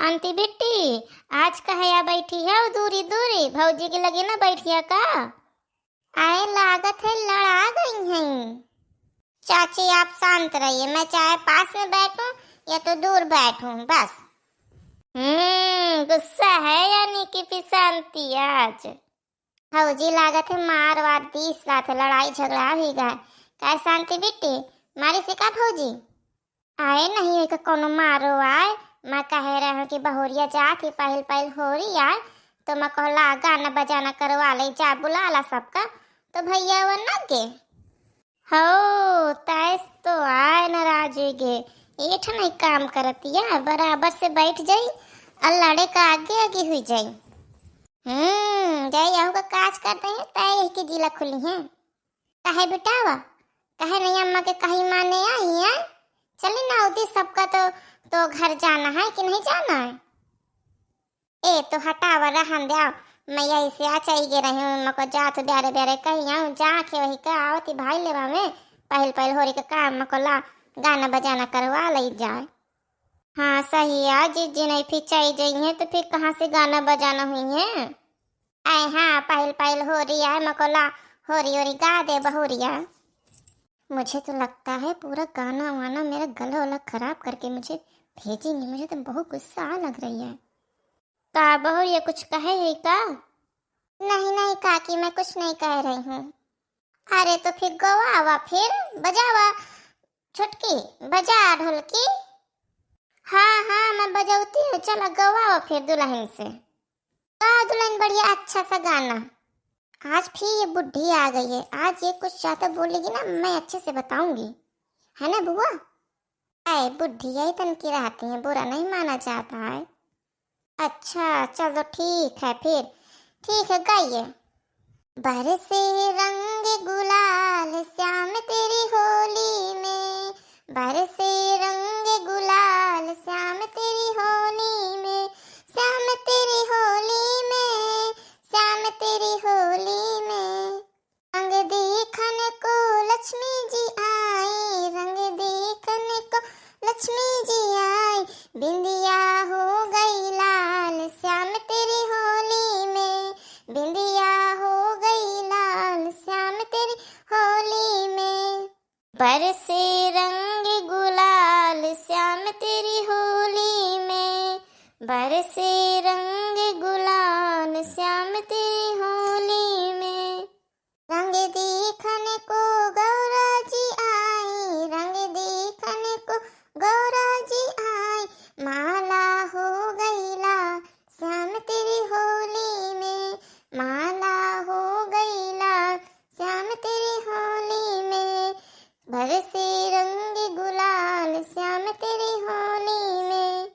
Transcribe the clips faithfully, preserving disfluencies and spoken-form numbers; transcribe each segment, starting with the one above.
आंटी बिट्टी, आज कहे या बैठी है दूरी दूरी, भौजी के लगे ना बैठिया का? आए लागत है लड़ा गई हैं। चाची आप शांत रहिए, मैं चाहे पास में बैठूं या तो दूर बैठूं, बस। हम्म, गुस्सा है यानी कि पिसानती आज। भौजी लागत है मार वार दीस लात है, लड़ाई झगड़ा भी गा। काय शांति बिट्टी, मारी से का भौजी? आए नहीं है कि कोनो मारो आए, मैं कहे रहे कि बहुरिया जात ही पहिल पहिल होरी आए, तो मैं कहला गाना बजाना करवा ले जा, बुला ला सबका, तो भैया वो न गे। हो, तैस तो आए नाराज हुई गे, एठ नहीं काम करतिया, बराबर से बैठ जाई, और लड़े का आगे आगे हुई जाई। हम्म, जाई आहू का काज करते हैं, तय यही के जिला खुली हैं। काहे बिटावा, काहे नहीं अम्मा के कहीं माने आई है? चली ना उदी सबका तो, तो घर जाना है कि नहीं जाना है? ए, तो हटावा, रहन दे, आओ। मैं यही से आ चली गे रही हूँ, मको जात ब्यारे ब्यारे कही आऊँ, जाके वही का आवती भाई लेवा में, पहिल पहिल होरी के काम मको ला, गाना बजाना करवा लई जाए। हाँ, सही है, जिज्जी नहीं फिर चली जाई है, तो फिर कहाँ से गाना बजाना हुई है? आए हाँ, पहिल पहिल होरी आए, मको ला, होरी होरी गा दे बहुरिया। मुझे तो लगता है पूरा गाना वाना मेरा गला वाला खराब करके मुझे भेजेंगे। मुझे तो बहुत गुस्सा लग रही है। का बहुरिया कुछ कहे है का? नहीं, नहीं काकी, मैं कुछ नहीं कह रही हूँ। अरे तो फिर गवावा, फिर बजावा, छोटकी, बजा ढोलकी। हाँ, हाँ, मैं बजौती हूँ, चला गवावा फिर दुल्हन से। का दुल्हन बढ़िया अच्छा सा गाना। आज फिर ये बुढ़ी आ गई है, आज ये कुछ ज्यादा बोलेगी ना, मैं अच्छे से बताऊंगी, है ना बुआ? अरे बुढ़ी यही तन की रहती है, बुरा नहीं माना जाता है। अच्छा चलो ठीक है फिर, ठीक है गाइए। बरसे रंग गुलाल श्याम तेरी होली में, बरसे रंग गुलाल श्याम तेरी होली में, श्याम तेरी होली में, श्याम तेरी होली में। रंग देखन को लक्ष्मी जी आई, रंग देखन को लक्ष्मी जी आई, बिंदिया हो गई लाल श्याम तेरी होली में, बिंदिया हो गई लाल श्याम तेरी होली में। बरसे रंग गुलाल श्याम तेरी होली में, बरसे रंग गुलाल श्याम तेरी होली में। रंग देखन को गौरा जी आई, रंग देखन को गौरा जी आई, माला हो गई लाल श्याम तेरी होली में, माला हो गई लाल श्याम तेरी होली में। बरसे रंग गुलाल श्याम तेरी होली में।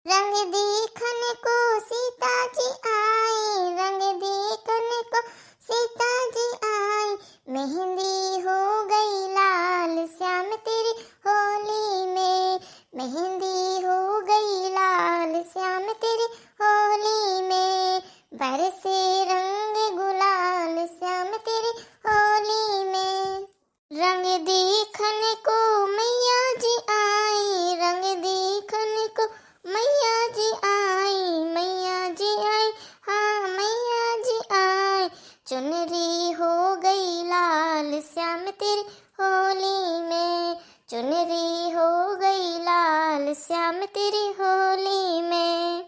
रंग देखन को सीता जी आई, रंग देखन को सीता जी आई, मेहंदी हो गई लाल श्याम तेरी होली में, मेहंदी हो गई लाल श्याम तेरी होली में। बरसे रंग गुलाल श्याम तेरी होली में। रंग देखन को मैया जी आई, रंग देखन को मैया जी आई, मैया जी आई, हाँ मैया जी आई। चुनरी हो गई लाल श्याम तेरी होली में, चुनरी हो गई लाल श्याम तेरी होली में।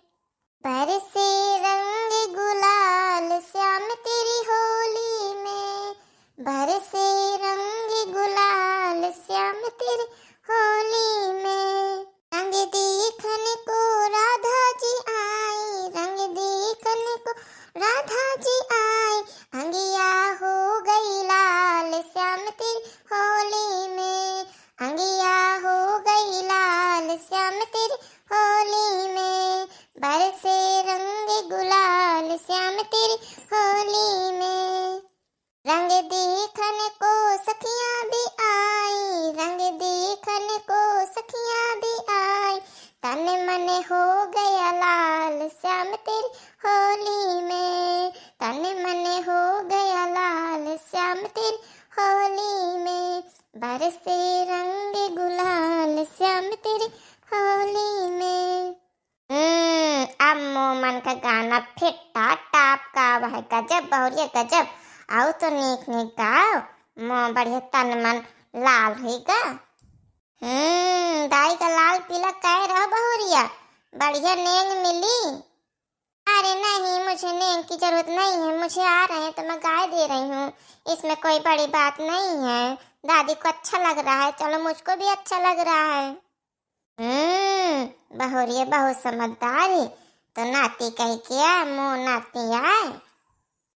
बरसे रंग गुलाल श्याम तेरी होली में, बरसे रंग गुलाल श्याम तेरी होली में। रंग देखन को राधा जी आई, रंग देखन को राधा जी आई, अंगिया हो गई लाल श्याम तेरी होली में, अंगिया हो गई लाल श्याम तेरी होली में। बरसे रंग गुलाल श्याम तेरी होली में। रंग देखन को सखियां भी आई, रंग देखन को सखियां भी आई, तन मन हो गया लाल श्याम तेरी होली में, तन मन हो गया लाल श्याम तेरी होली में। बरसे रंग गुलाल श्याम तेरी होली में। हम्म, मन का गाना फिट्टा टाप का आवा है, गजब बहुरिया गजब। आउ तो नीक नीक गाओ, मो बढ़िया तन मन लाल हुई गा। हम्म, दाई का लाल पीला कह रहो बहुरिया, बढ़िया नेंग मिली। अरे नहीं, मुझे नेंग की जरूरत नहीं है, मुझे आ रहे हैं तो मैं गाय दे रही हूँ, इसमें कोई बड़ी बात नहीं है। दादी को अच्छा लग रहा है, चलो मुझको भी अच्छा लग रहा है। हम्म, बहुरिया बहुत समझदार है, तो नाती कह के आ, मो नाती आए।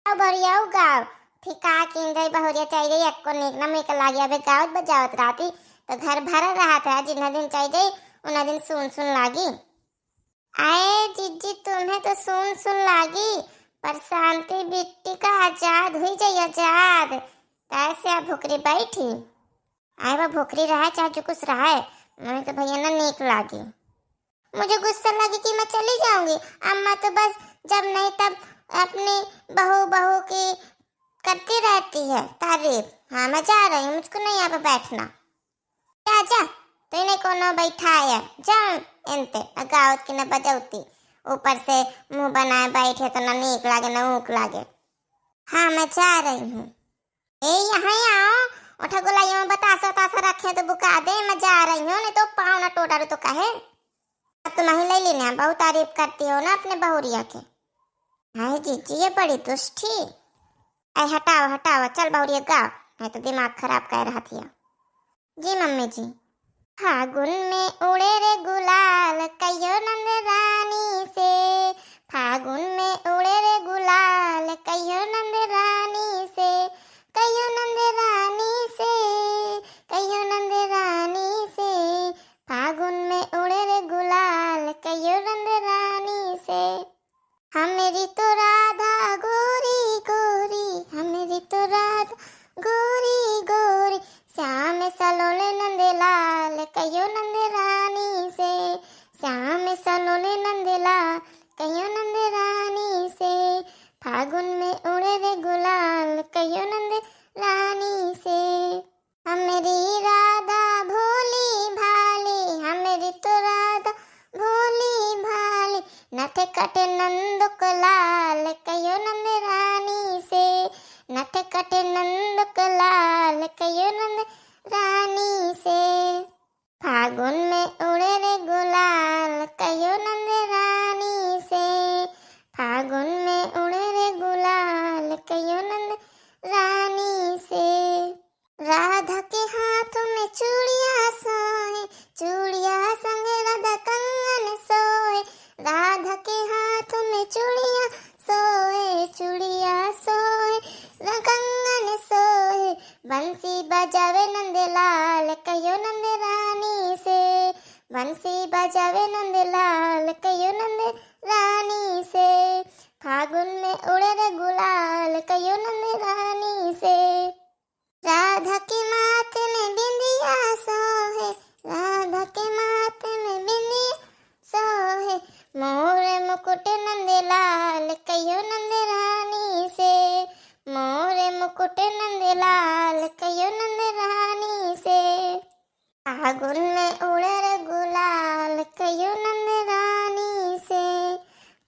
अब बहुरिया उ गाओ, फिर का कीन जाई बहुरिया, चाहे जाई एको नीक ना मुई के लागे, अबे गावत बजावत रहती तो घर भरा रहत है, जिन्ना दिन चाहे जाई उन्ना दिन सुन सुन लागी। आए जिज्जी, तुम्हें तो सुन सुन लागी, पर शांति बिट्टी का आजाद हुई जाई, आजाद। तैसे अब भुकरी बैठी। आए वो भुकरी रहे चाहे जो कुछ रहे, मुझे तो भैया ना नीक लागी। मुझे गुस्सा लगी कि मैं चली जाऊंगी। अम्मा तो बस जब नहीं तब अपनी बहू बहू की करती रहती है तारीफ। हाँ, मैं जा रही हूँ, मुझको नहीं यहाँ पे बैठना। जा, जा, तो इन्हें कोनो बैठाया, जा। इनते न गावत की न बजौती, ऊपर से मुंह बनाए बैठे तो न नीक लागे न ऊक लागे। हाँ, मैं जा रही हूँ। ए, यहाँ आओ, उठा गोलाइयों में बतासा उतासा रखे तो बुका दे, मैं जा रही हूँ, नहीं तो पाँव ना टोटा रू तो कहे। अब तुम ही ले लेना, बहुत तारीफ करती हो ना अपने बहुरिया के। हाय जीजी, ये बड़ी दुष्टी। ऐ हटाओ, हटाओ, चल बहुरिया गाओ, नहीं तो दिमाग खराब कर रहा थिया। जी मम्मी जी। फागुन में उड़े रे गुलाल कहियो नंद रानी से, फागुन में उड़े रे गुलाल कहियो नंद रानी से, कहियो नंद रानी से, कहियो नंद रानी से, फागुन में उड़े रे गुलाल कहियो नंद रानी से। हमरी तो राधा गोरी गोरी, हमरी तो राधा गोरी गोरी, श्याम सलोने नंद लाल कहियो नंद रानी से, श्याम सलोने नंद लाल कहियो नंद रानी से, फागुन में उड़े रे गुलाल कहियो नंद रानी से। हमरी राधा भोली भाली, हमरी तो राधा भोली भाली, नटखट नंद को लाल कहियो नंद रानी से, नटखट नंद को लाल कहियो नंद रानी से। फागुन में उड़े रे गुलाल कहियो नंद रानी से, फागुन में उड़े रे गुलाल कहियो नंद रानी से। राधा के हाथ में चूड़िया सोहे, चूड़िया संग राधा कंगन सोहे, राधा के हाथ में चूड़िया सोहे, चूड़िया सोहे, रा-, कंगन सोहे, बंसी बजावे नंदलाल कहियो नंद रानी से, बंसी बजावे नंदलाल कहियो नंद रानी से, फागुन में उड़े रे गुलाल कहियो नंद रानी से। राधा के माथे में बिंदिया सोहे, राधा के माथे में बिंदिया सोहे, मोर मुकुट नंदलाल कहियो नंद रानी से, मोर मुकुट नंदलाल कहियो नंद रानी से। फागुन में उड़े रे गुलाल कहियो नंद रानी से,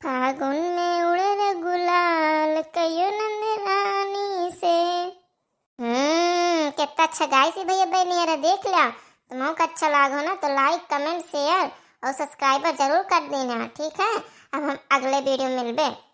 फागुन में उड़े रे गुलाल कहियो नंद रानी से। हम्म, कितना अच्छा गाइस, भैया बहनी यार देख लिया। तुमको अच्छा लागो ना तो like, comment, share और subscriber जरूर कर देना, ठीक है? अब हम अगले video में मिलबे।